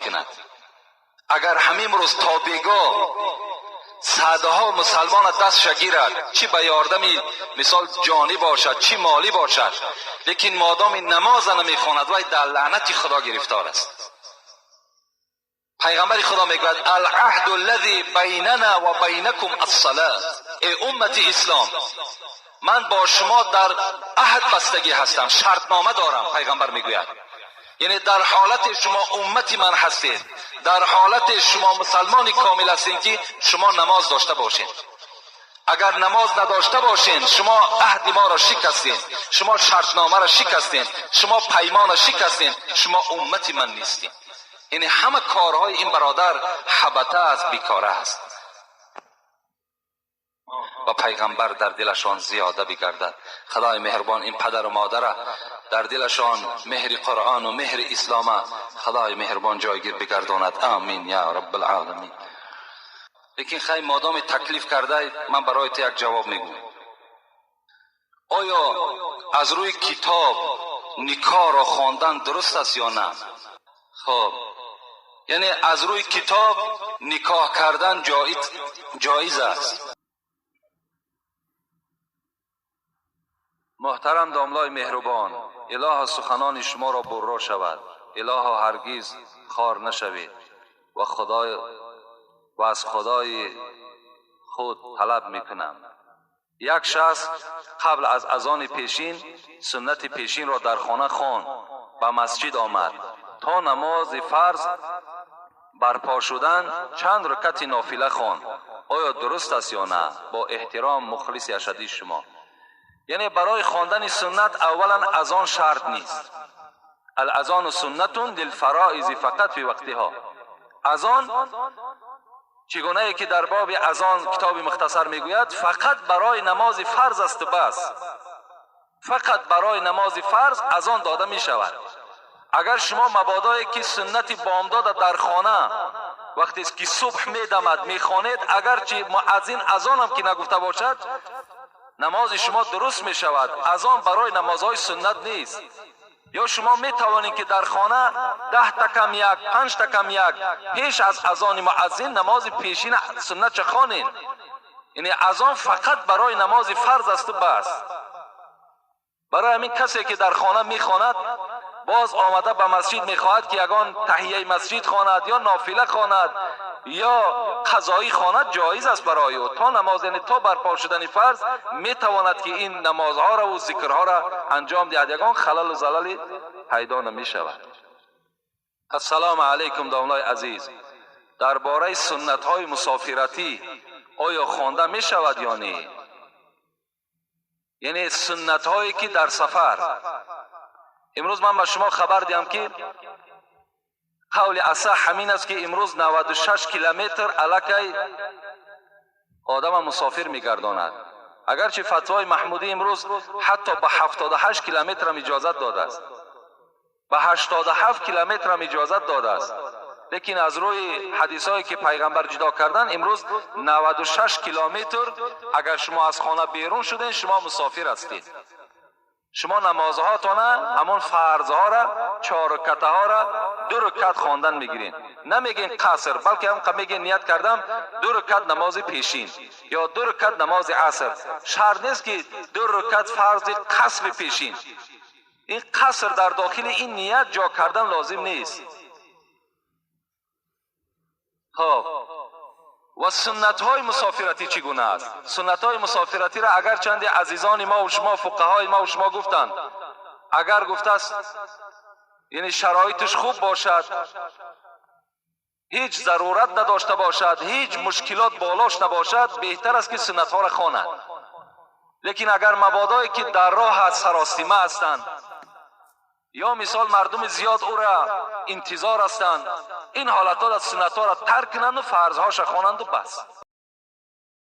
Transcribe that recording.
میکند. اگر همین روز تا بیگاه صدها مسلمان دست گیرد، چی به یاردمی مثال جانی باشد چی مالی باشد، لیکن مادام نماز نمیخواند وی در لعنت خدا گرفتار است. پیغمبر خدا میگوید العهد الذی بیننا و بینکم الصلاه. ای امت اسلام، من با شما در عهد بستگی هستم، شرطنامه دارم. پیغمبر میگوید یعنی در حالت شما امت من هستید، در حالت شما مسلمان کامل هستید که شما نماز داشته باشید. اگر نماز نداشته باشین شما عهد ما را شکستین، شما شرطنامه را شکستین، شما پیمان را شکستین، شما امت من نیستین. یعنی همه کارهای این برادر حبته است، بیکاره است. و پیغمبر در دلشان زیاده بگردد. خدای مهربان این پدر و مادر در دلشان مهر قرآن و مهر اسلام خدای مهربان جایگیر بگرداند. آمین یا رب العالمین. لیکن خیلی مادام تکلیف کرده، من برای تو یک جواب میگم. آیا از روی کتاب نکاح را خواندن درست است یا نه؟ خب یعنی از روی کتاب نکاح کردن جایز است. محترم داملای مهربان، اله سخنان شما را برا شود، اله هرگز خار نشوید و خدای و از خدای خود طلب میکنم. یک شخص قبل از اذان پیشین سنت پیشین را در خانه خواند، به مسجد آمد تا نماز فرض برپا شدن چند رکعت نافله خواند. آیا درست است یا نه؟ با احترام مخلص اشدی شما. یعنی برای خواندن سنت اولا اذان شرط نیست. الاذان سنت للفرائض فقط فی وقتها. اذان چگونه ای که در باب اذان کتاب مختصر میگوید فقط برای نماز فرض است و بس. فقط برای نماز فرض اذان داده می شود. اگر شما مبادایی که سنت بامداد در خانه وقتی که صبح میدمد میخوانید، اگرچه مؤذن اذان هم که نگفته باشد نماز شما درست می شود. اذان برای نمازهای سنت نیست. یا شما می توانید که در خانه 10 تا کم یک، 5 تا کم یک پیش از اذان مؤذن نماز پیشین سنت چه خوانید. یعنی اذان فقط برای نماز فرض است و بس. برای همین کسی که در خانه می خواند باز آمده به مسجد می خواهد که یگان تحیه مسجد خواند یا نافله خواند یا قضایی خواند، جایز است برای او. تا نماز، یعنی تا برپا شدن فرض می تواند که این نمازها را و ذکرها را انجام دهد، یگان خلل و زلل پیدا نمی شود. السلام علیکم داملای عزیز، درباره سنت های مسافرتی آیا خوانده می شود یا نه؟ یعنی سنت هایی که در سفر. امروز من به شما خبر دیم که قول اصح همین است که امروز 96 کیلومتر علاقه آدم مسافر میگرداند. اگرچه فتوای محمودی امروز حتی به 78 کیلومتر هم اجازت داده است، به 87 کیلومتر هم اجازت داده است، لیکن از روی حدیثایی که پیغمبر جدا کردن امروز 96 کیلومتر اگر شما از خانه بیرون شدین شما مسافر هستید. شما نمازهاتان همون فرضها را، 4 رکعت ها را 2 رکعت خواندن میگیرین. نمیگین قصر، بلکه هم میگین نیت کردم 2 رکعت نماز پیشین یا 2 رکعت نماز عصر. شرط نیست که 2 رکعت فرض قصر پیشین. این قصر در داخل این نیت جا کردن لازم نیست. خب و سنت های مسافرتی چگونه است؟ سنت های مسافرتی را اگر چند عزیزان ما و شما، فقهای ما و شما گفتند، اگر گفته است یعنی شرایطش خوب باشد، هیچ ضرورت نداشته باشد، هیچ مشکلات بالاش نباشد، بهتر است که سنت ها را خواند. لیکن اگر مبادایی که در راه از سراستیمه هستند یا مثال مردم زیاد او را انتظار هستند، این حالتها را سنت ها را ترک کنند و فرضهاش خوانند و بس.